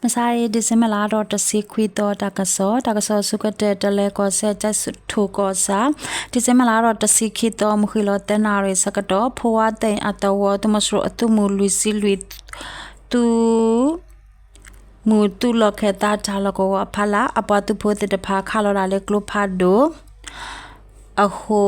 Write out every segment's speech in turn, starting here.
မုၢ်ဆါအံၤ December လါထီၣ်တဆံခွံသီ တၢ်ကစီၣ်, တၢ်ကစီၣ်ဆူကတၢၢ် တလဲၤကီၢ်စဲၣ် ကၠဲးထိၣ်ကီၢ်ဆၣ်, December လါထီၣ်တဆံခံသီ မုၢ်ဃ့ၢ်လီၤသၢနၣ်ရံၣ်ဆၢကတီၢ် ဖိဝါသ့ၣ်အသဝီ သုးမီၤစိရိၤအသုးမုၢ်လွံၢ်ဆံလွံၢ် သုး မုၢ်သုးလီၢ်ခၢၣ်သးတၢ်လီၢ်ကဝီၤအဖီလာ် အပှၤသုးဖိသ့ၣ်တဖၣ်ခးလီၤဒၣ်လၢကျိဖးဒိၣ်အဃိ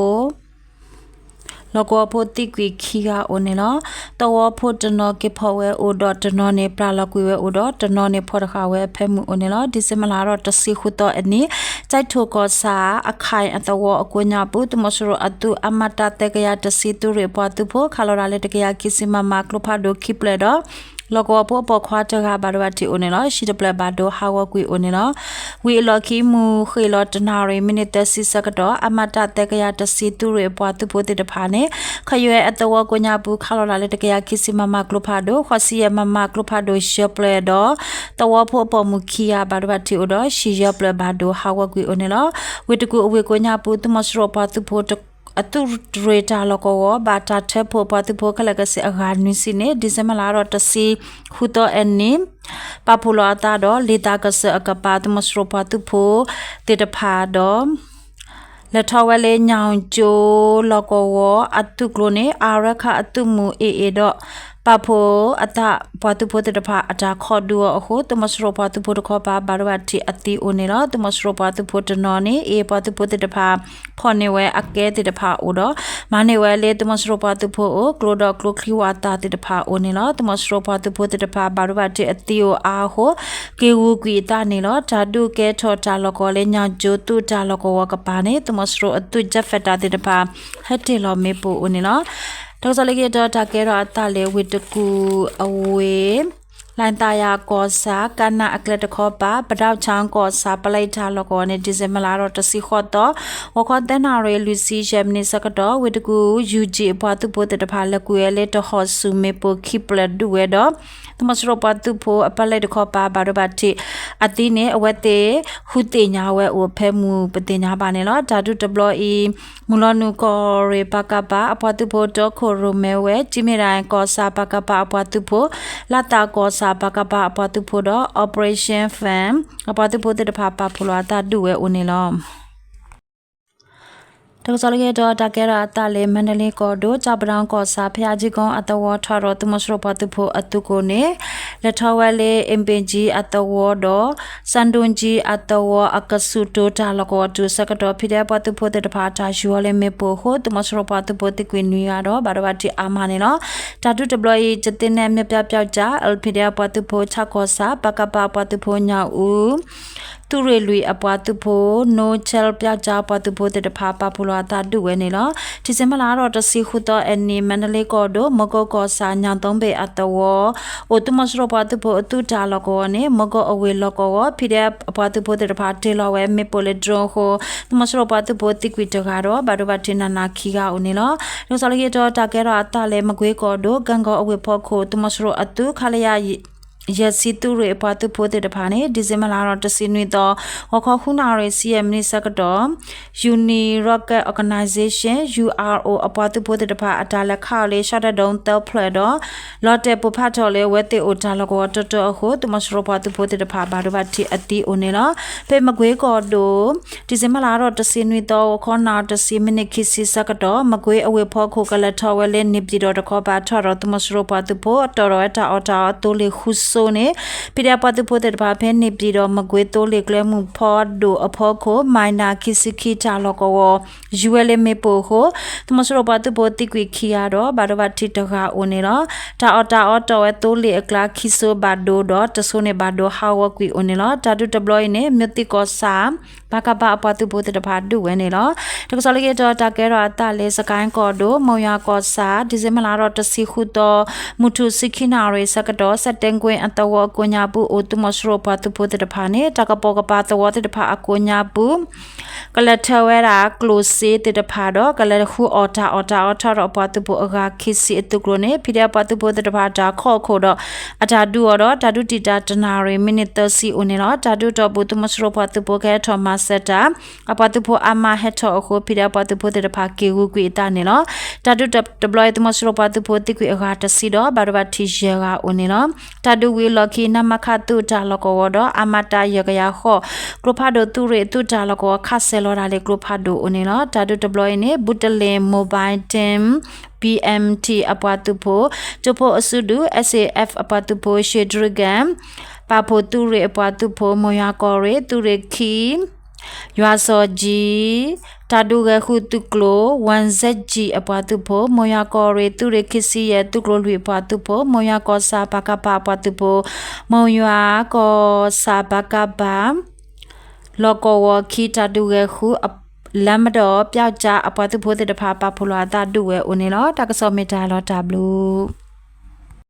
လီၢ်ကဝီၤဖိသံကွံာ်ခံဂၤအိၣ်န့ၣ်လီၤ. သဝီဖိတနီၤက့ၤဖီၣ်ဝဲအိၣ်ဒီးတနီၤန့ၣ် ပျၢ်လီၤကွံာ်ဝဲအိၣ်ဒီး တနီၤန့ၣ်ဖီၣ်တဃာ်ဝဲအဖၢမုၢ်အိၣ်န့ၣ်လီၤ. December လါထီၣ်တဆံဃုသီအနံၤ ကၠဲးထိၣ်ကီၢ်ဆၣ် အခဲၣ်အသဝီအကိးညါပူၤ သုးမီၤစိရိၤအသုး အမှတ် သၢကယၤတဆံ သုးရ့ၣ်အပှၤသုးဖိ ခးလီၤဒၣ်လၢတကယၤခံဆံ မမ ကျိဖးဒိၣ်ခံဖျၢၣ်ဒီး လီၢ်ကဝီၤဖိအပိာ်ခွါတဂၤဘၣ်ဒိဘၣ်ထံးအိၣ်န့ၣ်လီၤ. ဟံၣ်တဖျၢၣ်ဘၣ်ဒိဟးဂီၤကွံာ်အိၣ်န့ၣ်လီၤ. ဝံၤအလီၢ်ခံ မုၢ်ဃ့ၢ်လီၤတနၣ်ရံၣ် မံးနံးသၢဆံဆၢကတီၢ် အမှတ် သၢကယၤတဆံ သုးရ့ၣ်အပှၤသုးဖိသ့ၣ်တဖၣ်န့ၣ် ခယွဲအသဝီကိးညါပူၤ ခးလီၤဒၣ်လၢတကယၤခံဆံ မမ ကျိဖးဒိၣ် ဃိးဆံယဲၢ် မမ ကျိဖးဒိၣ်ယဲၢ်ဖျၢၣ်ဒီး သဝီဖိအပိာ်မုၣ်ခံဂၤဘၣ်ဒိဘၣ်ထံးအိၣ်ဒီး ဟံၣ်ယဲၢ်ဖျၢၣ်ဘၣ်ဒိဟးဂီၤကွံာ်အိၣ်န့ၣ်လီၤ. ဝ့ၢ်တကူၣ်အဝ့ၢ်ကိးညါပူၤ သုးမီၤစိရိၤပှၤသုးဖိ အသုးရ့ၣ်တၢ်လီၢ်ကဝီၤ ဘၣ်တၢ်ထၢဖှိၣ်အပှၤသုးဖိခဲလၢာ်ကစ့ၢ်အဂၤနွံဆံန့ၣ် December လါထီၣ်တဆံဃုသီအနံၤ ပာ်ဖှိၣ်လီၤအသးဒီး လံာ်သးကစၢၢ်အကပၤ သုးမီၤစိရိၤပှၤသုးဖိသ့ၣ်တဖၣ်ဒီး လဲၤထီၣ်ဝဲလၢ ညၣ်ကၠိလီၢ်ကဝီၤအသုးကျိၤန့ၣ် အါရခၣ်အသုးမုၢ်အ့ၣ်အ့ၣ်ဒီး ပာ်ဖှိၣ်အသး ပှၤသုးဖိသ့ၣ်တဖၣ်အတၢ်ခိးဒုးအီၤအဃိ သုးမီၤစိရိၤပှၤသုးဖိတခီပၤ ဘၣ်ဒိဘၣ်ထံးအသံအိၣ်န့ၣ်လီၤ. သုးမီၤစိရိၤပှၤသုးဖိတနီၤန့ၣ် အ့ၣ် ပှၤသုးဖိသ့ၣ်တဖၣ် ဖီၣ်န့ၢ်ဝဲအကဲသ့ၣ်တဖၣ်အိၣ်ဒီး မၤန့ၢ်ဝဲလၢသုးမီၤစိရိၤပှၤသုးဖိအအိၣ် ကျိဒီးကျိချံဝၣ်သၣ်သ့ၣ်တဖၣ်အိၣ်န့ၣ်လီၤ. သုးမီၤစိရိၤပှၤသုးဖိသ့ၣ်တဖၣ် ဘၣ်ဒိဘၣ်ထံးအသံအိၣ်အါအဃိ က့ၤဂုာ်ကွံာ်အသးန့ၣ်လီၤ. တၢ်ဒုးကဲထီၣ်တၢ်လီၢ်ကဝီၤလၢ ညၣ်ကၠိသုးတၢ်လီၢ်ကဝီၤကပၤန့ၣ် သုးမီၤစိရိၤအသုး jet fighter သ့ၣ်တဖၣ် ဟဲတ့ၢ်လီၤမ့ၣ်ပိၢ်အိၣ်န့ၣ်လီၤ. တၢ်ကစီၣ်လၢက့ၤဒီး တၢ်ကဲထီၣ်အသးလၢ ဝ့ၢ်တကူၣ်အဝ့ၢ် လၢ်သးယၤကီၢ်ဆၣ် ကနၣ်အကျဲတခီပၤ ပဒၣ်ဆၣ်ကီၢ်ဆၣ် ပလံးတၢ်လီၢ်ကဝီၤန့ၣ် December လါထီၣ်တဆံဃိးသီ ဂီၤခီသၢနၣ်ရံၣ် လွံၢ်ဆံယဲၢ်မံးနံးဆၢကတီၢ် ဝ့ၢ်တကူၣ် ယူၣ်ကၠံၣ် အပှၤသုးဖိသ့ၣ်တဖၣ် လဲၤကွံာ်ဝဲလၢတဟီၣ်ဆူၣ်မ့ၣ်ပိၢ်ခံဖျၢၣ်ဒုးဝဲဒီး သုးမီၤစိရိၤပှၤသုးဖိအပလံးတခီပၤ ဘၣ်ဒိဘၣ်ထံးအသံန့ၣ် အဝဲသ့ၣ်ဃုသ့ၣ်ညါဝဲအိၣ် ဖဲမုၢ်ပသ့ၣ်ညါဘၣ်န့ၣ်လီၤ. တၢ်ဒုးတဘျီအံၤ မုၢ်လီၤနုာ်ကီၢ်ရ့ၣ် ပကဖ အပှၤသုးဖိ တီခိၣ်ရိၣ်မဲဝဲ ကၠံမ့ၢ်ဒၣ်ကီၢ်ဆၣ် ပကဖ အပှၤသုးဖိ လါသးကီၢ်ဆၣ် ပကဖ အပှၤသုးဖိဒီး Operation Fan အပှၤသုးဖိသ့ၣ်တဖၣ် ပာ်ဖှိၣ်လီၤအသးဒုးဝဲအိၣ်န့ၣ်လီၤ. တၢ်ကစီၣ်လၢက့ၤဒီး တၢ်ကဲထီၣ်အသးလၢ မါဒလ့ကီၢ်ဒိၣ် ကၠီပဒၣ်ကီၢ်ဆၣ် ဘုရားကြီးကုန်း အသဝီထီၣ်ဒီး သုးမီၤစိရိၤပှၤသုးဖိအသုးကျိၤန့ၣ် လဲၤထီၣ်ဝဲလၢ အ့ဘ့ၣ်ကၠံအသဝီဒီး စၣ်ဒိၣ်ကၠံအသဝီ အကဆူၣ်တိၤတၢ်လီၢ်ကဝီၤတုၤဆၢကတီၢ် PDF ပှၤသုးဖိသ့ၣ်တဖၣ် တၢ်ယူၤအီၤလၢမ့ၣ်ပိၢ်အဃိ သုးမီၤစိရိၤပှၤသုးဖိသံကွံာ်နွံဂၤဒီး ဘၣ်ဒိဘၣ်ထံးအါမးန့ၣ်လီၤ. တၢ်ဒုးတဘျီအံၤ ကသ့ၣ်နဲၣ် မြို့ပြပျောက်ကျား PDF ပှၤသုးဖိ ဆၣ်ကီၢ်ဆၣ် ပကဖ ပှၤသုးဖိ ညၣ်အူ သုးရ့ၣ်လွံၢ်အပှၤသုးဖိ နိဆဲလ်ပျောက်ကျား ပှၤသုးဖိသ့ၣ်တဖၣ် ပာ်ဖှိၣ်လီၤအသးဒုးဝဲန့ၣ်လီၤ. ထံၣ်စ့မလါထီၣ်တဆံဃုသီအနံၤ မါဒလ့ကီၢ်ဒိၣ် မီကိကီၢ်ဆၣ် ညၣ်သိဘ့ၣ်အသဝီ အိၣ်သုးမီၤစိရိၤပှၤသုးဖိအသုးတၢ်လီၢ်ကဝီၤန့ၣ် မီကိအဝ့ၢ်လီၢ်ကဝီၤ PDF အပှၤသုးဖိသ့ၣ်တဖၣ် တ့ၢ်လီၤဝဲမ့ၣ်ပိၢ်လၢ drone အဃိ သုးမီၤစိရိၤပှၤသုးဖိသံကွံာ်တဂၤဒီး ဘၣ်ဒိဘၣ်ထံးနးနးခံဂၤအိၣ်န့ၣ်လီၤ. တၢ်ကစီၣ်လၢက့ၤဒီး တၢ်ကဲထီၣ်အသးလၢ မကွ့ကီၢ်ဒိၣ် ကၣ်ကီအဝ့ၢ်ဖီခိၣ် သုးမီၤစိရိၤအသုး ခလရ ယဲၢ်ဆံသုးရ့ၣ်အပှၤသုးဖိသ့ၣ်တဖၣ်န့ၣ် ဒံၣ်စ့ဘၢၣ်လါထီၣ်တဆံနွံသီ ဂီၤခီဃုနၣ်ရံၣ်ဆံယဲၢ်မံးနံးဆၢကတီၢ် Uni Rocket Organization URO အပှၤသုးဖိသ့ၣ်တဖၣ် အတၢ်လဲၤခးအီၤလၢ ရှီတဒိၣ်သၢဖျၢၣ်ဒီး လီၤတဲာ်ပိၢ်ဖးထီၣ်လၢအဝဲသ့ၣ်အိၣ်တၢ်လီၢ်ကဝီၤတီတီအဃိ သုးမီၤစိရိၤပှၤသုးဖိသ့ၣ်တဖၣ် ဘၣ်ဒိဘၣ်ထံးအသံအိၣ်န့ၣ်လီၤ. ဖဲမကွ့ကီၢ်ဒိၣ် ဒံၣ်စ့ဘၢၣ်လါထီၣ်တဆံနွံသီ ဂီၤခီနၣ်ရံၣ်တဆံမံးနံးခံဆံဆၢကတီၢ် မကွ့အဝ့ၢ်ဖီခိၣ် ကလဲၤထီၣ်ဝဲလၢ န့ၣ်ပၠံၣ်တီၣ်တခီပၤ ထီၣ်ဒီးသုးမီၤစိရိၤပှၤသုးဖိ တီၣ်ထီၣ်ဝဲတၢ်အီၣ်တၢ်အီအသိလ့ၣ်ဃုစိန့ၣ် PDF ပှၤသုးဖိသ့ၣ်တဖၣ် ဖဲန့ၣ်ပၠံၣ်တီၣ် မကွ့သိလ့ၣ်ကျဲမုၢ်ဖီဒိၣ်အဖီခိၣ် မံးနးခံဆံခံတၢ်လီၢ်ကဝီၤ ယူၤဝဲလၢမ့ၣ်ပိၢ်အဃိ သုးမီၤစိရိၤပှၤသုးဖိသံကွံာ်ခံဂၤဒီး ဘၣ်ဒိဘၣ်ထံးတဂၤအိၣ်န့ၣ်လီၤ. တၢ်အီၣ်တၢ်အီတီၣ်ဝဲသိလ့ၣ်အကျါ ခံစိဘၣ်ဒိဒီး တစိန့ၣ်ဘၣ်ဒိဟးဂီၤကွံာ်အိၣ်န့ၣ်လီၤ. တၢ်ဒုးတဘျီအံၤန့ၣ် မၠိသံၣ်ကီၢ်ဆၣ် ပကဖ အပှၤသုးဖိသ့ၣ်တဖၣ်ဒုးဝဲန့ၣ်လီၤ. တၢ်ကစီၣ်လၢက့ၤဒီး တၢ်ကဲထီၣ်အသးလၢ စကဲကီၢ်ဒိၣ် မိၢ်ယွၤကီၢ်ဆၣ် ဒံၣ်စ့ဘၢၣ်လါထီၣ်တဆံဃုသီ မုၢ်ထူၣ်ဆံခံနၣ်ရံၣ်ဆၢကတီၢ် စဲးတဲကွ့အသဝီကိးညါပူၤ အိၣ်သုးမီၤစိရိၤပှၤသုးဖိသ့ၣ်တဖၣ်န့ၣ် တၢ်ကပိာ်ကပၤသဝီသ့ၣ်တဖၣ်အကိးညါပူၤ ကလဲၤထၢဝဲဒၣ်ကျိၣ်စ့သ့ၣ်တဖၣ်ဒီး ကလဲၤဃုအီၣ်တၢ်အီၣ်တၢ်အီထီၣ်ဒီးပှၤသုးဖိအဂၤခံဆံအသုးကျိၤန့ၣ် PDF ပှၤသုးဖိသ့ၣ်တဖၣ်တၢ်ခိးအခိၣ်ဒီး အတၢ်ဒုးအီၤဒီး တၢ်ဒုးတံာ်တာ်တနၣ်ရံၣ်မံးနံးသၢဆံအိၣ်န့ၣ်လီၤ. တၢ်ဒုးတီၢ်ပူၤ သုးမီၤစိရိၤပှၤသုးဖိကဟဲထီၣ်မၤစၢၤတၢ် အပှၤသုးဖိအါမးဟဲထီၣ်အဃိ PDF ပှၤသုးဖိသ့ၣ်တဖၣ်က့ၤဂုာ်ကွံာ်အသးန့ၣ်လီၤ. တၢ်ဒုးတဘျီအံၤ သုးမီၤစိရိၤပှၤသုးဖိသံကွံာ်အဂၤတဆံဒီး ဘၣ်ဒိဘၣ်ထံးယဲၢ်ဂၤအိၣ်န့ၣ်လီၤ. တၢ်ဒုး ဝံၤအလီၢ်ခံ နမခ သုးတၢ်လီၢ်ကဝီၤဒီး အမတ ယဲၢ်ကယၤဃိး ကျိဖးဒိၣ်သုးရ့ၣ်သုးတၢ်လီၢ်ကဝီၤ ခးစဲၤလီၤတၢ်လၢကျိဖးဒိၣ်အိၣ်န့ၣ်လီၤ. တၢ်ဒုးတဘျီအံၤန့ၣ် ဘုတလ့ၣ် Mobile Team ဘီအမ်ထီၣ် အပှၤသုးဖိ ကၠိဖိအစုဒုၣ် အ့ၣ်အ့ၣ်အ့ၣ်အ့ၣ် အပှၤသုးဖိ ရှ့ဒြုကဲ ပာ်ဖှိၣ်သုးရ့ၣ်အပှၤသုးဖိ မိၢ်ယွၤကီၢ်ရ့ၣ် သုးရ့ၣ်ခံ ယွၤစီၤကၠံ တၢ်ဒုးဂဲၤဃုသုးကျိၤ ဝၣ်စဲးကၠံ အပှၤသုးဖိ မိၢ်ယွၤကီၢ်ရ့ၣ် သုးရ့ၣ်ခံဆံယဲၢ် သုးကျိၤလွံၢ်အပှၤသုးဖိ မိၢ်ယွၤကီၢ်ဆၣ် ပကဖ အပှၤသုးဖိ မိၢ်ယွၤကီၢ်ဆၣ် ပကဖ လီၢ်ကဝီၤခံ တၢ်ဒုးဂဲၤဃု လါမတီၢ် ပျောက်ကျား အပှၤသုးဖိသ့ၣ်တဖၣ် ပာ်ဖှိၣ်လီၤအသးဒုးဝဲအိၣ်န့ၣ်လီၤ. တၢ်ကစီၣ်မ့ၢ်တၢ်လီၤတၢ်ဘျုး